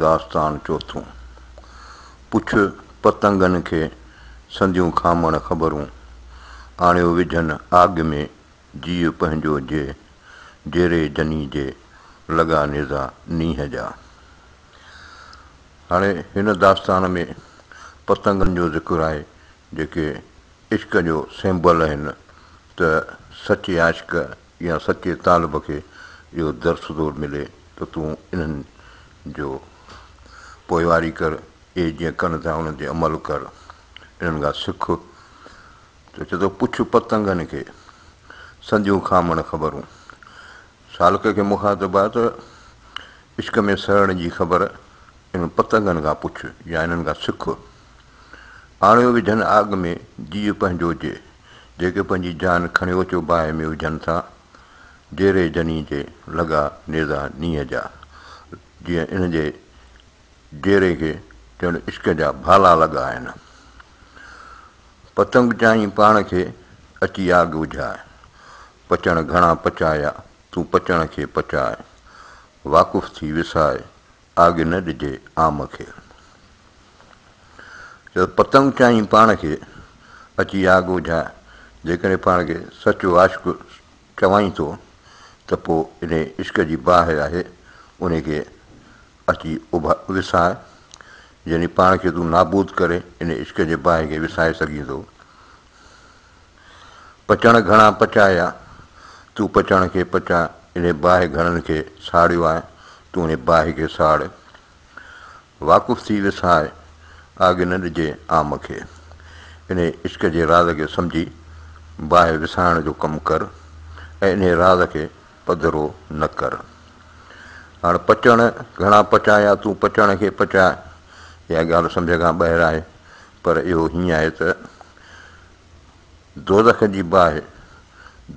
داستان چوٿون، پڇ پتنگن کي سنديون کامڻ خبرون، آڻيو وجهن آڳ ۾ جيء پنهنجو جي، جيري جني جي، لڳا نيزا نينهن جا. هاڻي هن داستان ۾ پتنگن جو ذڪر آهي، جيڪي عشق جو سيمبل آهن ته سچي عاشق يا سچي طالب کي اهو درس ٿو ملي ته تون انهن جو پوئواري ڪر، اهي جيئن ڪن ٿا انهن تي عمل ڪر، انهن کان سک. ته چئي ٿو پڇ پتنگن کي، سنديون کامڻ خبرون. سالڪ کي مخاطب آهي ته عشق ۾ سڙڻ جي خبر انهن پتنگن کان پڇ يا انهن کان سک. آڻيو وجهن آڳ ۾ جيء پنهنجو جي، جيڪي پنهنجي جان کڻيو اچيو باهه ۾ وجهن ٿا، جيري جني جي لڳا نيزا نينهن جا، جيئن انهن جي جيري کي ڄڻ عشق جا ڀالا لڳا آهن. پتنگ چائين پاڻ کي اچي آڳ اجهاء، پچڻ گهڻا پچايا تون پچڻ کي پچاء، واقف ٿي وساء آڳ نه ڏجي عام کي. چيو پتنگ چائين پاڻ کي، اچي آڳ اجهاء. جيڪڏهن پاڻ کي سچو عاشق چوائين ٿو ته پوء انهي عشق جي باهه آهي انهي کي اچي وساء. يعني پاڻ کي تون نابود ڪري انهي عشق جي باهه کي وسائي سگهين ٿو. پچڻ گهڻا پچايا، تون پچڻ کي پچاء، انهي باهه گهڻن کي ساڙيو آهي، تون انهي باهه کي ساڙ. واقف ٿي وساء، آڳ نه ڏجي عام کي. انهي عشق جي راز کي سمجهي باهه وسائڻ جو ڪم ڪر ۽ انهي راز کي پڌرو نه ڪر. هاڻ پچڻ گهڻا پچايا، تون پچڻ کي پچاء، اها ڳالهه سمجهه کان ٻاهر آهي، پر اهو هيئن آهي ته دوزخ جي باهه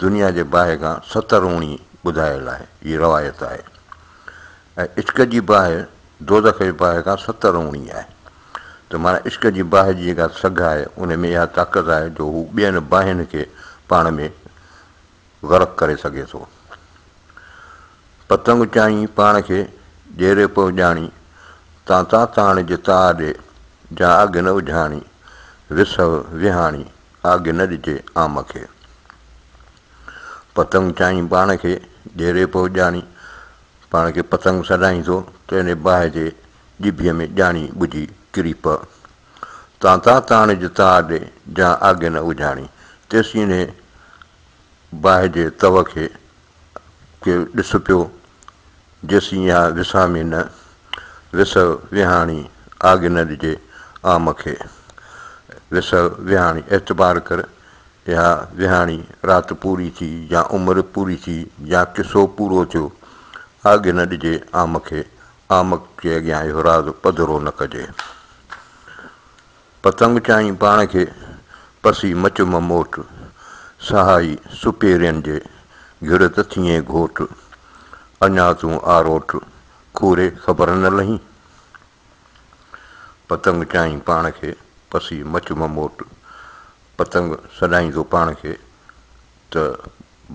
دنيا جي باهه کان ستر اڻي ٻڌايل آهي، هي روايت آهي ۽ عشق جي باهه دوزخ جي باهه کان ستر اڻي آهي ته معنيٰ عشق جي باهه جي جيڪا سگهه آهي ان ۾ اها طاقت آهي جو هو ٻين باهين کي پاڻ ۾ غرق ڪري سگهي ٿو. پتنگ چائين پاڻ کي، ڄيري پئو ڄاڻي، تان تان تاڻ جي تاء ڏي، جا آڳ نه اجهاڻي، وسهه وهاڻي، آڳ نه ڏجي عام کي. پتنگ چائين پاڻ کي، ڄيري پئو ڄاڻي، پاڻ کي پتنگ سڏائين ٿو، ته ان باهه جي ڄڀيء ۾ ڄاڻي ٻجهي ڪري پء. تان تان تاڻ جي تاء ڏي، جا آڳ نه اجهاڻي، تيسين انهيء باهه جي تئو کي ڪي ڏس پيو، جيسين اها وسامي نه، وسهه وهاڻي، آڳ نه ڏجي عام کي. وسهه وهاڻي، اعتبار ڪر، اها وهاڻي رات پوري ٿي يا عمر پوري ٿي يا قصو پورو ٿيو، آڳ نه ڏجي عام کي، عام جي اڳيان اهو راز پڌرو نه ڪجي. پتنگ چائين پاڻ کي، پسي مچ م موٽ، سهائي سپيرين جي، گهڙ ته ٿئين گهوٽ، اڃا تون آروٽ، کوري خبر نه لهين. پتنگ چائين پاڻ کي، پسي مچ م موٽ، پتنگ سڏائيندو پاڻ کي، ته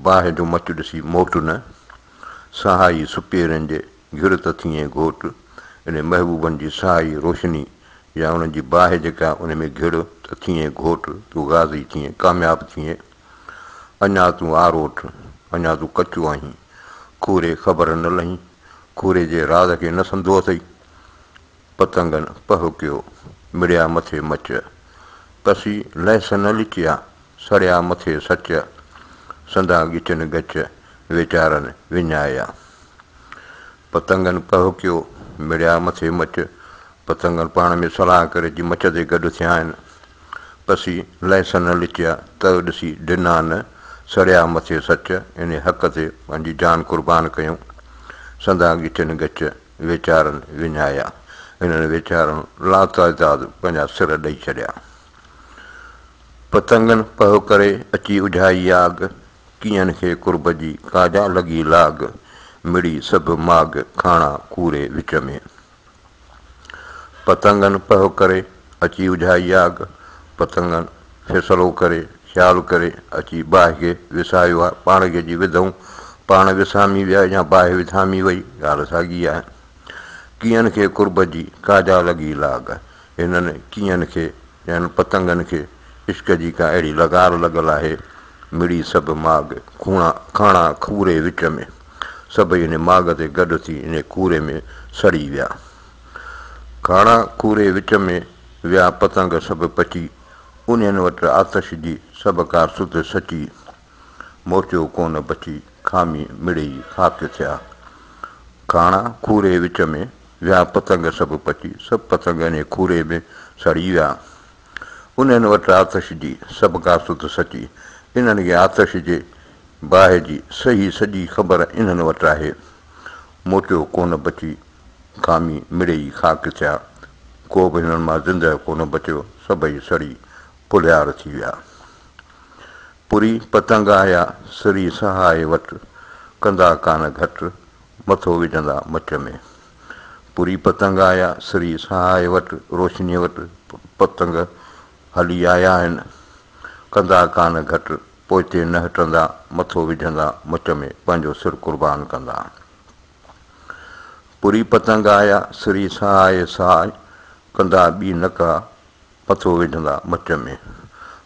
باهه جو مچ ڏسي موٽ نه، سهائي سپيرين جي، گهڙ ته ٿئين گهوٽ، انهي محبوبن جي سهائي روشني يا انهن جي باهه جيڪا ان ۾ گهڙ ته ٿئين گهوٽ، تون غازي ٿئين، ڪامياب ٿئين، اڃا تون آروٺ، اڃا تون ڪچو آهين، کوري خبر نه لهين، کوري جي راز کي نه سمجهو اٿئي. پتنگن پهه ڪيو، مڙيا مٿي مچ. پسي لهس نه لچيا، سڙيا مٿي سچ. سندا ڳچن ڳچ، ويچارن وڃايا. پتنگن پهه ڪيو، مڙيا مٿي مچ. پتنگن پاڻ ۾ صلاح ڪري اچي مچ تي گڏ ٿيا آهن. پسي لهس نه لچيا، تئه ڏسي ڊنا نه، سڙيا مٿي سچ. انهي حق تي پنهنجي جان قربان ڪيائون. سندا ڳچن ڳچ، ويچارن وڃايا. هنن ويچارن لاتعداد پنهنجا سر ڏئي ڇڏيا. پتنگن پهه ڪري اچي اجهائي آگ، ڪيئن کي قرب جي ڪا جا لڳي لاڳ، مڙئي سڀ ماڳ کاڻا ڪوري وچ ۾. پتنگن پهه ڪري اچي اجهائي آگ، پتنگن فيصلو ڪري، خيال ڪري، اچي باهه کي وسايو آ، پاڻ کي اچي وڌئون، پاڻ وسامي ويا يا باهه وسامي وئي، ڳالهه ساڳي آهي. ڪيئن کي قرب جي ڪا جا لڳي لاڳ. هنن ڪيئن کي يعني پتنگن کي عشق جي ڪا اهڙي لغار لڳل آهي، مڙئي سڀ ماڳ کوڻا کاڻا کوري وچ ۾. سڀئي ان ماڳ تي گڏ ٿي ان کوري ۾ سڙي ويا. کاڻا کوري وچ ۾ ويا پتنگ سڀ پچي، انهن وٽ آتش جي سڀ ڪا سڌ سچي. موٽيو ڪونه بچي، کامي مڙئي خاڪ ٿيا. کاڻا کوري وچ ۾، ويا پتنگ سڀ پچي، سڀ پتنگ انهي کوري ۾ سڙي ويا. انهن وٽ آتش جي سڀ ڪا سڌ سچي، انهن کي آتش جي باهه جي صحيح سڄي خبر انهن وٽ آهي. موٽيو ڪونه بچي، کامي مڙئي خاڪ ٿيا. ڪو به هنن مان زندهه ڪونه بچيو، سڀئي سڙي پلهيار ٿي ويا. پوري پتنگ آيا سري سهائي وٽ، ڪندا ڪانه گهٽ، مٿو وجهندا مچ ۾. پوري پتنگ آيا سري سهائي وٽ، روشنيء وٽ پتنگ هلي آيا آهن. ڪندا ڪانه گهٽ، پوئتي نه هٽندا، مٿو وجهندا مچ ۾، پنهنجو سر قربان ڪندا. پوري پتنگ آيا سري سهائي ساء، ڪندا ٻي نه ڪا، مٿو وجهندا مچ ۾.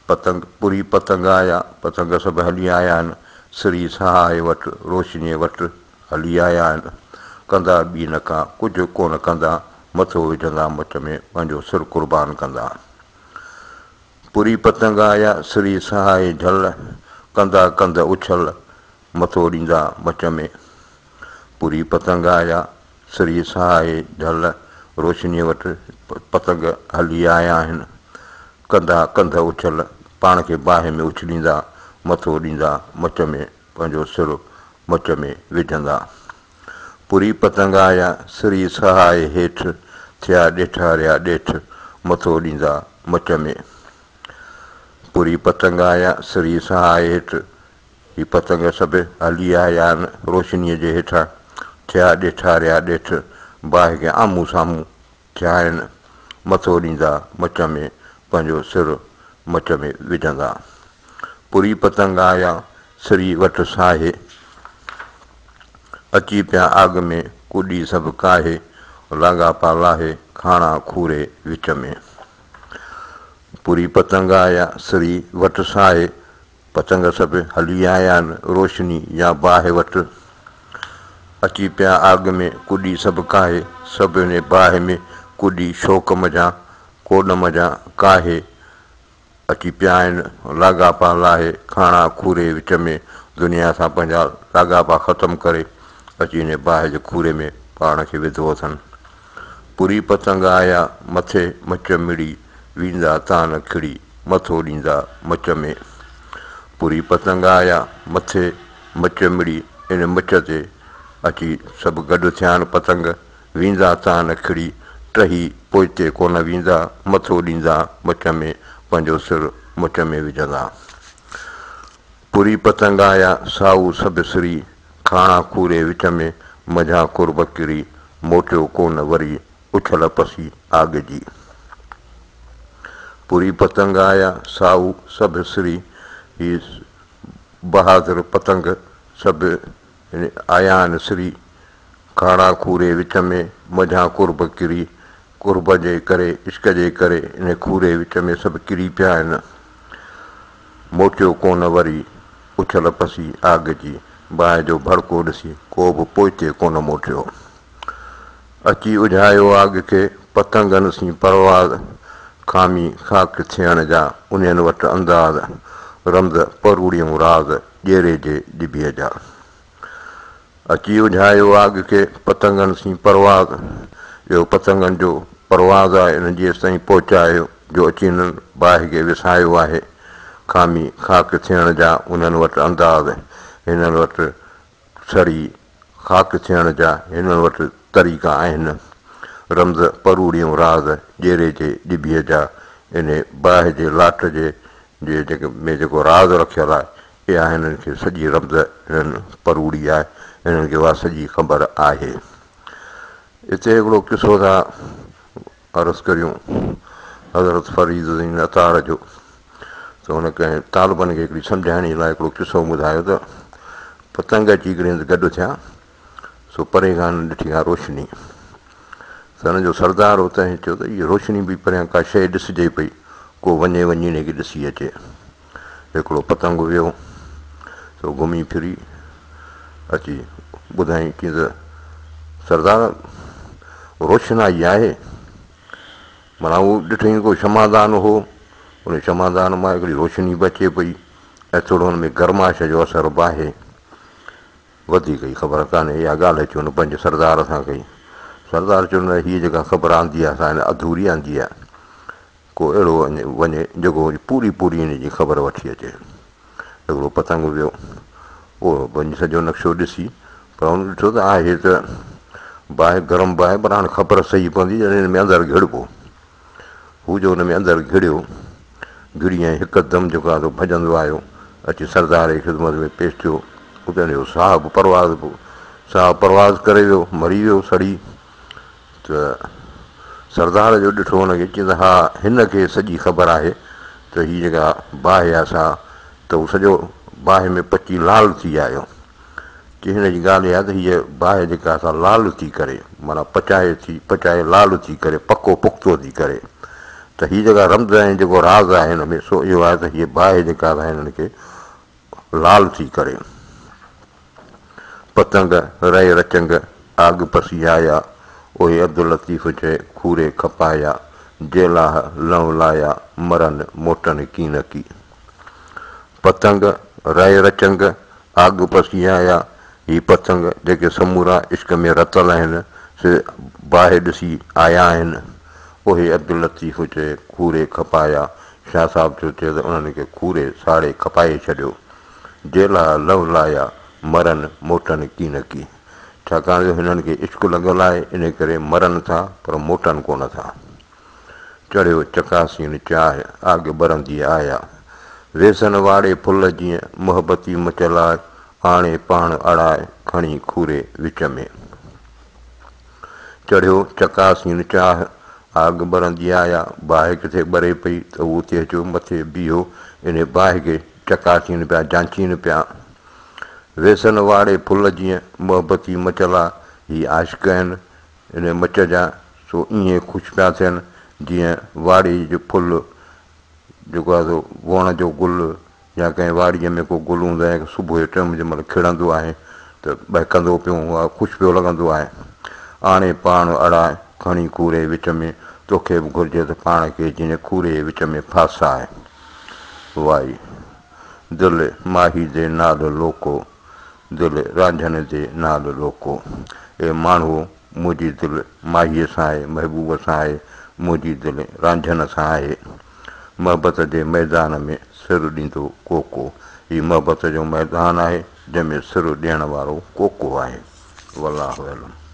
پتنگ پوري پتنگ آيا، پتنگ سڀ هلي آيا آهن، سري سهائي وٽ، روشنيء وٽ هلي آيا آهن. ڪندا ٻي نه ڪا، ڪجهه ڪونه ڪندا، مٿو وجهندا مچ ۾، پنهنجو سر قربان ڪندا. پوري پتنگ آيا، سري سهائي جهل، ڪندا ڪنڌ اڇل، مٿو ڏيندا مچ ۾. پوري پتنگ آيا، سري سهائي جهل، روشنيء وٽ پتنگ هلي آيا آهن. ڪندا ڪنڌ اڇل، پاڻ کي باهه ۾ اڇليندا، مٿو ڏيندا مچ ۾، پنهنجو سر مچ ۾ وجهندا. پوري پتنگ آيا، سري سهائي هيٺ، ٿيا ڏيٺاريا ڏيٺ، مٿو ڏيندا مچ ۾. پوري پتنگ آيا، سري سهائي هيٺ، هي پتنگ سڀ هلي آيا آهن روشنيء جي هيٺان، ٿيا ڏيٺاريا ڏيٺ، باهه کي آمهون سامهون ٿيا آهن، مٿو ڏيندا مچ ۾، پنهنجو سر مچ ۾ وجهندا. پوري پتنگ آيا سري وٽ ساهي، اچي پيا آڳ ۾ ڪڏي سڀ ڪاهي، لاڳاپا لاهي کاڻا کوري وچ ۾. پوري پتنگ آيا سري وٽ ساهي، پتنگ سڀ هلي آيا آهن روشني يا باهه وٽ. اچي پيا آڳ ۾ ڪڏي سڀ ڪاهي، سڀ انهي باهه ۾ ڪڏي شوق منجهان ڪوڏ منجهان ڪاهي اچي پيا آهن لاڳاپا لاهي کاڻا کوري وچ ۾ دنيا سان پنهنجا لاڳاپا ختم ڪري اچي انهي باهه جي کوري ۾ پاڻ کي وڌو اٿن. پوري پتنگ آيا مٿي مچ مڙي، ويندا تان کڙي مٿو ڏيندا مچ ۾. پوري پتنگ آيا مٿي مچ مڙي، ان مچ تي اچي سڀ گڏ ٿيا آهن پتنگ، ويندا تان کڙي، ٽهي پوئتي ڪونه ويندا، مٿو ڏيندا مچ ۾، پنهنجو سر مچ ۾ وجهندا. پوري پتنگ آيا سائو سڀ سري، کاڻا کوري وچ ۾، منجهان قرب ڪري، موٽيو ڪونه وري، اڇل پسي آڳ جي. پوري پتنگ آيا سائو سڀ سري، هي بهادر پتنگ سڀ آيا آهن سري، کاڻا کوري وچ ۾، منجهان قرب ڪري، قرب جي ڪري، عشق جي ڪري، انهي کوري وچ ۾ سڀ ڪري پيا آهن. موٽيو ڪونه وري، اڇل پسي آڳ جي، باهه جو ڀڙڪو ڏسي ڪو به پوئتي ڪونه موٽيو. اچي اجهايو آڳ کي، پتنگن سين پرواز، کامي خاڪ ٿيڻ جا، انهين وٽ انداز، رمز پروڙيون راز، ڄيري جي ڄڀيء جا. اچي اجهايو آڳ کي، پتنگن سين پرواز، اهو پتنگن جو پرواز آهي، انهن جي ايستائين پهچ آهي، جو اچي انهن باهه کي وسايو آهي. کامي خاڪ ٿيڻ جا انهن وٽ انداز، هنن وٽ سڙي خاڪ ٿيڻ جا هنن وٽ طريقا آهن. رمز پروڙيون راز، ڄيري جي ڄڀيء جا، انهي باهه جي لاٽ جي ۾ جيڪو راز رکيل آهي، اها هنن کي سڄي رمز هنن پروڙي آهي، هنن کي اها سڄي خبر آهي. اتي هڪڙو قصو ٿا عرض ڪريون حضرت فريد الدين عطار جو ته هن ڪنهن طالبن کي هڪڙي سمجهائڻي لاء هڪڙو قصو ٻڌايو ته پتنگ اچي هڪڙي هنڌ گڏ ٿيا، سو پري کان هنن ڏٺي ڪا روشني. ته هن جو سردار هو تنهن چيو ته هيء روشني به پريان ڪا شيء ڏسجي پئي، ڪو وڃي وڃي هن کي ڏسي اچي. هڪڙو پتنگ ويو، سو گهمي ڦري اچي ٻڌائين چيائين ته سردار روشنائي آهي. معنيٰ هو ڏٺئين ڪو شمعدان هو، ان شمعدان مان هڪڙي روشني به اچي پئي ۽ ٿورو ان ۾ گرمائش جو اثر به آهي. وڌيڪ ئي خبر ڪانهي. اها ڳالهه اچي هن پنهنجي سردار سان ڪئي. سردار چيو نه هيء جيڪا خبر آندي آهي سا هن اڌوري آندي آهي. ڪو اهڙو وڃي جيڪو پوري پوري هن جي خبر وٺي اچي. هڪڙو پتنگ ويو. اهو وڃي سڄو نقشو ڏسي پر هن ڏٺو ته آهي ته باهه گرم باهه پر هاڻي خبر صحيح پوندي جڏهن هن ۾ اندر گهڙبو. هو جو ان ۾ اندر گهڙيو، گهڙي ۽ هڪدم جيڪو آهي سو ڀڄندو آيو، اچي سردار جي خدمت ۾ پيش ٿيو. اتي هن جو ساهه به پرواز ساهه پرواز ڪري ويو، مري ويو سڙي. ته سردار جو ڏٺو هن کي، چيائين ته ها هن کي سڄي خبر آهي ته هي جيڪا باهه آهي سا ته هو سڄو باهه ۾ پچي لال ٿي آيو. چي هن جي ڳالهه اها ته هيء باهه جيڪا سا لال ٿي ڪري، معنيٰ پچائي ٿي، پچائي لال ٿي ڪري، پڪو پختو ٿي ڪري. ته هي جيڪا رمز ۽ جيڪو راز آهي هن ۾ سو اهو آهي ته هيء باهه جيڪا سا هنن کي لال ٿي ڪري. پتنگ رئي رچنگ آڳ پسي آيا، اهي عبداللطيف چئي کوري کپايا، جيلاهه لنء لايا، مرن موٽن ڪينڪي. پتنگ رئي رچنگ آڳ پسي آيا، هي پتنگ جيڪي سمورا عشق ۾ رتل آهن، سي باهه ڏسي آيا آهن. اهي عبداللطيف چئي کوري کپايا، شاهه صاحب ٿيو چئي ته انهن کي کوري ساڙي کپائي ڇڏيو. جيلها لو لايا، مرن موٽن ڪينڪي. ڇاڪاڻ جو هنن کي عشق لڳل آهي، انهي ڪري مرن ٿا پر موٽن ڪونه ٿا. چڙهيو چڪاسين چاهه، آڳ ٻرندي آيا. ويسن واڙي ڦل جيئن، محبتي مچلاء، آڻي پاڻ اڙاء، کڻي کوري وچ ۾. چڙهيو چڪاسين چاهه، آڳ ٻرندي آيا. باهه ڪٿي ٻري پئي ته هو اتي اچيو مٿي بيهو، انهي باهه کي چڪاسين پيا، جانچين پيا. ويسن واڙي ڦل جيئن، محبتي مچلاء، هي عاشق آهن، انهيء مچ جا، سو ائين خوش پيا ٿين، جيئن واڙي جو ڦل، جيڪو آهي سو ووڻ جو گل يا ڪنهن واڙيء ۾ ڪو گل هوندو آهي، صبح جو ٽيم جنهن مهل کڙندو آهي ته ٻهڪندو پيو هوندو آهي، خوش پيو لڳندو آهي. آڻي پاڻ اڙاء، کڻي کوري وچ ۾، توکي به گهرجي ته پاڻ کي جيئن کوري جي وچ ۾ ڦاساء. وائي، دل ماهي the نال لوڪو، دل رانجهن the نال لوڪو. اي ماڻهوء! منهنجي دل ماهيء سان آهي، محبوب سان آهي، منهنجي دل رانجهن سان آهي. محبت جي ميدان ۾ سر ڏيندو ڪو ڪو. هي محبت جو ميدان آهي، جنهن ۾ سر ڏيڻ وارو ڪو ڪو آهي. والله اعلم.